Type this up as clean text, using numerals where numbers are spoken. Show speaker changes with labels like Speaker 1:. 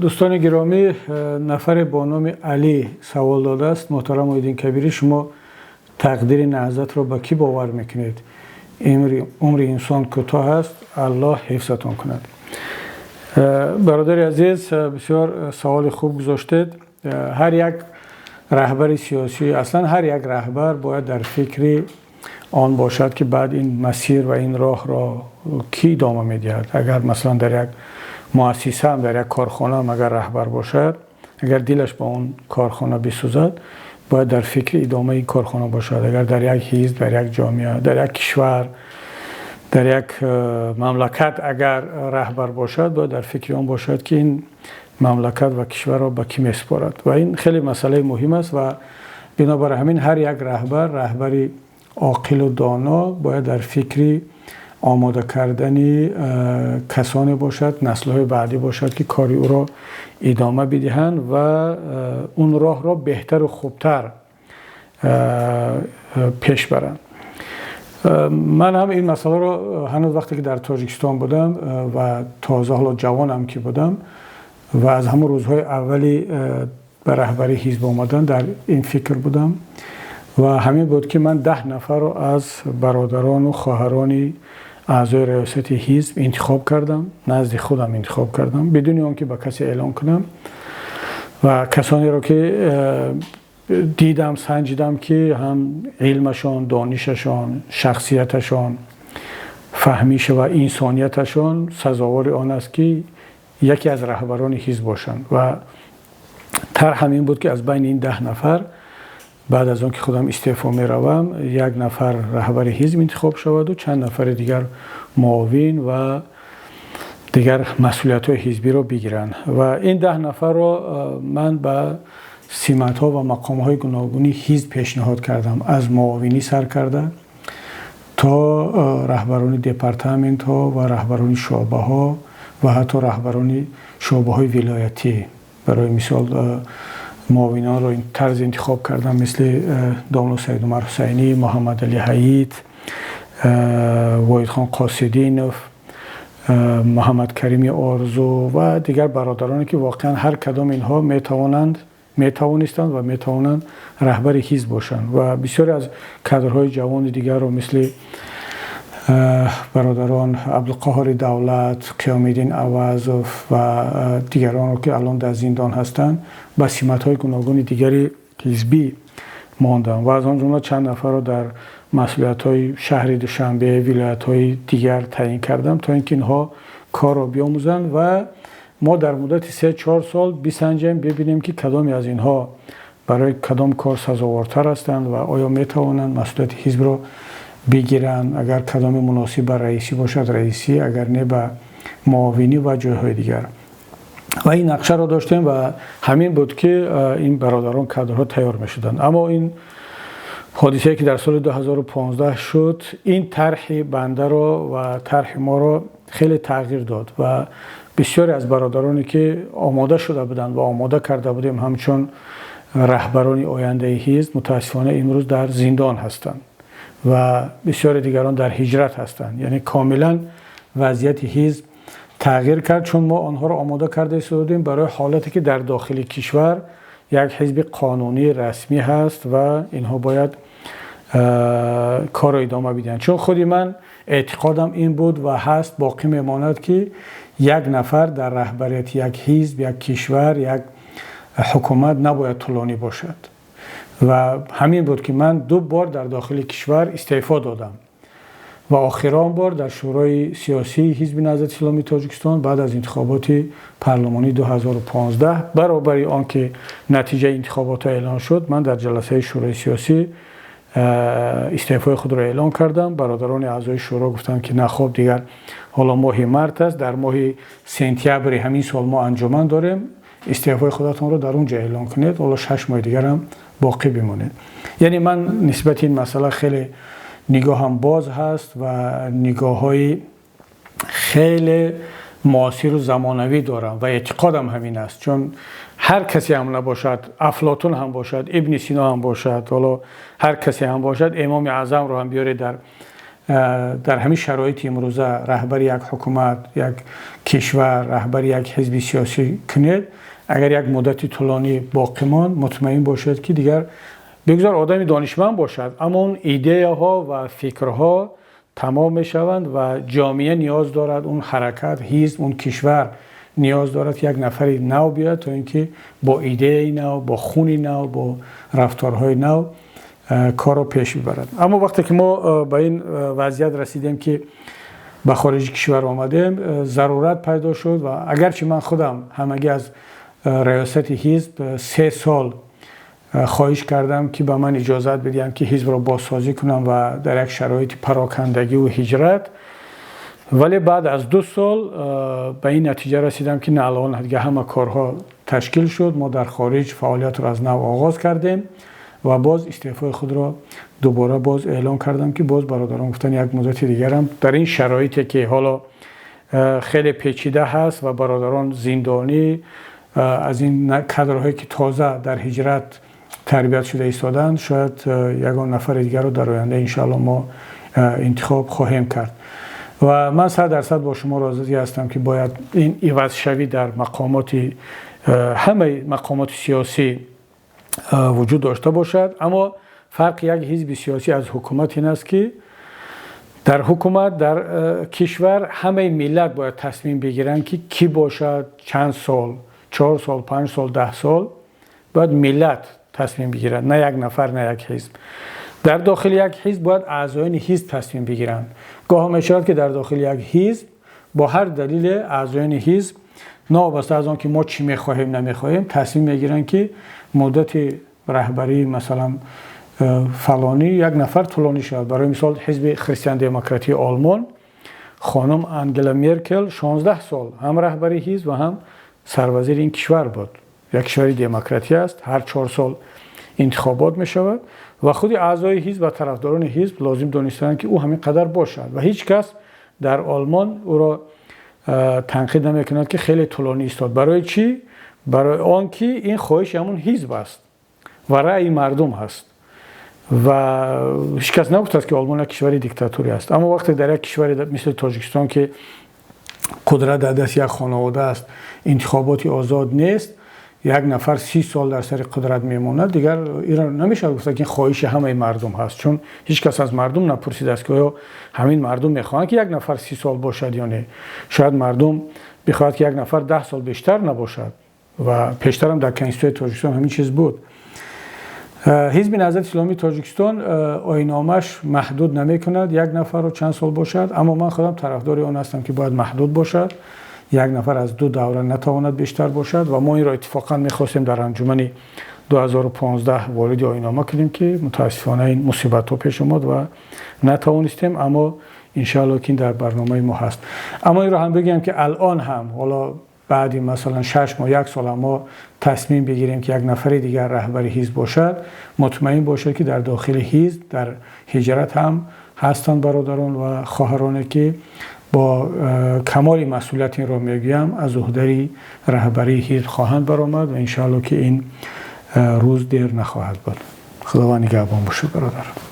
Speaker 1: Дӯстони гиромӣ, нафаре бо номи Алӣ савол додааст: муҳтарам Муҳиддин Кабирӣ, шумо тақдири Наҳзатро ба кӣ бовар мекунед? Умри инсон кӯтоҳ аст, Аллоҳ ҳифзатон кунад. Бародари азиз, бисёр саволи хуб гузоштед. Ҳар як раҳбари сиёсӣ, аслан ҳар як раҳбар бояд дар фикри он бошад, ки баъд ин масир ва ин роҳро кӣ идома медиҳад. Агар масалан дар як муассиса ҳам, дар як корхона ҳам агар раҳбар бошад, агар дилаш ба он корхона бисӯзад, бояд дар фикри идомаи ин корхона бошад. Агар дар як ҳизб, дар як ҷомеа, дар як кишвар, дар як мамлакат агар раҳбар бошад, бояд дар фикри он бошад, ки ин мамлакат ва кишварро ба кӣ месупорад. Ва ин хеле масъалаи муҳим аст ва бинобар ҳамин ҳар як раҳбар, раҳбари оқилу доно бояд дар фикри омода кардани касоне бошад, наслҳои баъдӣ бошад, ки кори ӯро идома бидиҳанд ва он роҳро беҳтару хубтар пеш баранд. Ман ҳам ин масъаларо ҳанӯз вақте ки дар Тоҷикистон будам ва тоза ҳоло ҷавонам ки будам ва аз ҳамон рӯзҳои аввали ба раҳбарии ҳизб омадан дар ин фикр будам ва ҳамин буд, ки ман 10 нафарро аз бародарону хоҳарони аъзои раёсати ҳизб интихоб кардам, назди худам интихоб кардам, бидуни он ки ба касе эълон кунам, ва касонеро ки дидам, санҷидам, ки ҳам илмашон, донишашон, шахсияташон, фаҳмиш ва инсонияташон сазовори он аст, ки яке аз раҳбарони ҳизб бошанд. Ва тарҳам ин буд, ки аз байни ин 10 нафар баъд аз он ки худам истеъфо меравам, як нафар раҳбари ҳизб интихоб шаваду чанд нафари дигар муовин ва дигар масъулиятҳои ҳизбиро бигиранд. Ва ин 10 нафарро ман ба симатҳо ва мақомҳои гуногуни ҳизб пешниҳод кардам, аз муовинӣ сар карда то раҳбарони департаментҳо ва раҳбарони шӯъбаҳо ва ҳатто раҳбарони шӯъбаҳои вилоятӣ. Барои мисол, муовинонро тарз интихоб кардам, мисли домло Саидумар Ҳусайнӣ, Муҳаммадалӣ Ҳаид, Воҳидхон Қосидинов, Муҳаммадкарими Орзу ва дигар бародароне, ки воқеан ҳар кадом инҳо метавонанд, метавонистанд ва метавонанд раҳбари ҳизб бошанд. Ва бисёре аз кадрҳои ҷавони дигарро, мисли бародарон Абдулқоҳори Давлат, Қиёмиддин Авазов ва дигаронро, ки алон дар зиндон ҳастанд, ба симатҳои гуногуни дигари ҳизбӣ монданд ва аз он ҷумла чанд нафарро дар масъулиятҳои шаҳри Душанбе, вилоятҳои дигар таъйин кардам, то инки инҳо корро биомӯзанд ва мо дар муддати 3-4 сол бисанҷем, бибинем, ки кадоме аз инҳо барои кадом кор сазовортар ҳастанд ва оё метавонанд масъулияти ҳизбро бигиранд. Агар кадоме муносиб ба раисӣ бошад, раисӣ, агар не, ба муовинӣ ва ҷойҳои дигар. Ва ин нақшаро доштем ва ҳамин буд, ки ин бародарон, кадрҳо тайёр мешуданд. Аммо ин ҳодисае, ки дар соли 2015 шуд, ин тарҳи бандаро ва тарҳи моро хеле тағйир дод ва бисёре аз бародароне, ки омода шуда буданд ва омода карда будем ҳамчун раҳбарони ояндаи ҳизб, мутаассифона имрӯз дар зиндон ҳастанд ва бисёре дигарон дар ҳиҷрат ҳастанд. Яъне комилан вазъияти ҳизб тағйир кард, чун мо онҳоро омода карда будем барои ҳолате, ки дар дохили кишвар як ҳизби қонунии расмӣ ҳаст ва инҳо бояд корро идома бидиҳанд. Чун худи ман эътиқодам ин буд ва ҳаст, боқӣ мемонад, ки як нафар дар раҳбарияти як ҳизб, як кишвар, як ҳукумат набояд тӯлонӣ бошад. Ва ҳамин буд, ки ман ду бор дар дохили кишвар истеъфо додам ва охирон бор дар Шӯрои сиёсии Ҳизби Наҳзати Исломии Тоҷикистон баъд аз интихоботи парлумонии 2015, баробари он ки натиҷаи интихоботҳо эълон шуд, ман дар ҷаласаи Шӯрои сиёсӣ истеъфои худро эълон кардам. Бародарони аъзои шӯро гуфтанд, ки на, хоб, дигар ҳоло моҳи март аст, дар моҳи сентябри ҳамин сол мо анҷуман дорем, истеъфои худатонро дар он ҷо эълон кунед, ҳоло 6 моҳи дигар ҳам боқӣ бимонед. Яъне ман нисбати ин масъала хеле нигоҳам боз ҳаст ва нигоҳҳои хеле муосиру замонавӣ дорам ва эътиқодам ҳамин аст, чун ҳар касе ҳам набошад, Афлотун ҳам бошад, Ибни Сино ҳам бошад, ҳоло ҳар касе ҳам бошад, Имоми Аъзамро ҳам биёред дар дар ҳамин шароити имрӯза раҳбари як ҳукумат, як кишвар, раҳбари як ҳизби сиёсӣ кунед, агар як муддати тӯлонӣ боқӣ монд, мутмаин бошед, ки дигар бигзор одами донишманд бошад, аммо он идеяҳо ва фикрҳо тамом мешаванд ва ҷомеа ниёз дорад, он ҳаракат, ҳизб, он кишвар ниёз дорад, ки як нафари нав биёяд, то ин ки бо идеяи нав, бо хуни нав, бо рафторҳои нав корро пеш бибарад. Аммо вақте ки мо ба ин вазъият расидем, ки ба хориҷи кишвар омадем, зарурат пайдо шуд. Ва агарчи ман худам ҳамагӣ аз раёсати ҳизб 3 сол хоҳиш кардам, ки ба ман иҷозат бидиҳанд, ки ҳизбро бозсозӣ кунам ва дар як шароити парокандагиву ҳиҷрат, вале баъд аз 2 сол ба ин натиҷа расидам, ки на, алон дига ҳама корҳо ташкил шуд, мо дар хориҷ фаъолиятро аз нав оғоз кардем ва боз истеъфои худро дубора боз эълон кардам, ки боз бародарон гуфтанд, як муддати дигарам дар ин шароите, ки ҳоло хеле печида ҳаст ва бародарон зиндонӣ, аз ин кадрҳое, ки тоза дар ҳиҷрат тарбият шуда истоданд, шояд ягон нафари дигарро дар оянда иншоалло мо интихоб хоҳем кард. Ва ман 100% бо шумо розӣ ҳастам, ки бояд ин ивазшавӣ дар мақомоти, ҳамаи мақомоти сиёсӣ вуҷуд дошта бошад. Аммо фарқи як ҳизби сиёсӣ аз ҳукумат ин аст, ки дар ҳукумат, дар кишвар ҳамаи миллат бояд тасмим бигиранд, ки кӣ бошад, чанд сол, 4 сол, 5 сол, 10 сол бояд миллат тасмим бигирад, на як нафар, на як ҳизб. Дар дохили як ҳизб бояд аъзоёни ҳизб тасмим бигиранд. Гоҳо мешавад, ки дар дохили як ҳизб бо ҳар далеле аъзоёни ҳизб, новобаста аз он ки мо чӣ мехоҳем, намехоҳем, тасмим мегиранд, ки муддати раҳбарии, масалан, фалонӣ як нафар тӯлонӣ шавад. Барои мисол, ҳизби Христиан-демократии Олмон, хонум Ангела Меркел 16 сол ҳам раҳбари ҳизб ва ҳам сарвазири ин кишвар буд. Як кишвари демократӣ аст, ҳар 4 сол интихобот мешавад ва худи аъзои ҳизб ва тарафдорони ҳизб лозим донистанд, ки ӯ ҳамин қадар бошад ва ҳеҷ кас дар Олмон ӯро танқид намекунад, ки хеле тӯлонӣ истод. Барои чӣ? Барои он ки ин хоҳиши ҳамон ҳизб аст ва раъи мардум ҳаст ва ҳеҷ кас нагуфтааст, ки Олмон як кишвари диктатурӣ аст. Аммо вақте дар як кишваре мисли Тоҷикистон, ки қудрат дар дасти як хонавода аст, интихоботи озод нест, як нафар 30 сол дар сари қудрат мемонад, дигар инро намешавад гуфта, ки хоҳиши ҳамаи мардум ҳаст, чун ҳеҷ кас аз мардум напурсидааст, ки оё ҳамин мардум мехоҳанд, ки як нафар 30 сол бошад ё не. Шояд мардум бихоҳад, ки як нафар 10 сол бештар набошад. Ва пештарам дар Конститутсияи Тоҷикистон ҳамин чиз буд. Ҳизби Наҳзати Исломии Тоҷикистон оинномааш маҳдуд намекунад як нафарро чанд сол бошад, аммо ман худам тарафдори он ҳастам, ки бояд маҳдуд бошад, як нафар аз ду давра натавонад бештар бошад. Ва мо инро иттифоқан мехостем дар анҷумани 2015 вориди оиннома кунем, ки мутаассифона ин мусибатҳо пеш омад ва натавонистем. Аммо иншоалло, ки ин дар барномаи мо ҳаст. Аммо инро ҳам бигӯям, ки алон ҳам, ҳоло баъди масалан 6 моҳ, як сол мо тасмим бигирем, ки як нафари дигар раҳбари ҳизб бошад, мутмаин бошад, ки дар дохили ҳизб, дар ҳиҷрат ҳам ҳастанд бародарон ва хоҳароне, ки бо камоли масъулият инро мегӯям, аз уҳдаи раҳбарии ҳизб хоҳанд баромад ва иншоалло, ки ин рӯз дер нахоҳад буд. Худованд нигаҳбон бошад, бародар.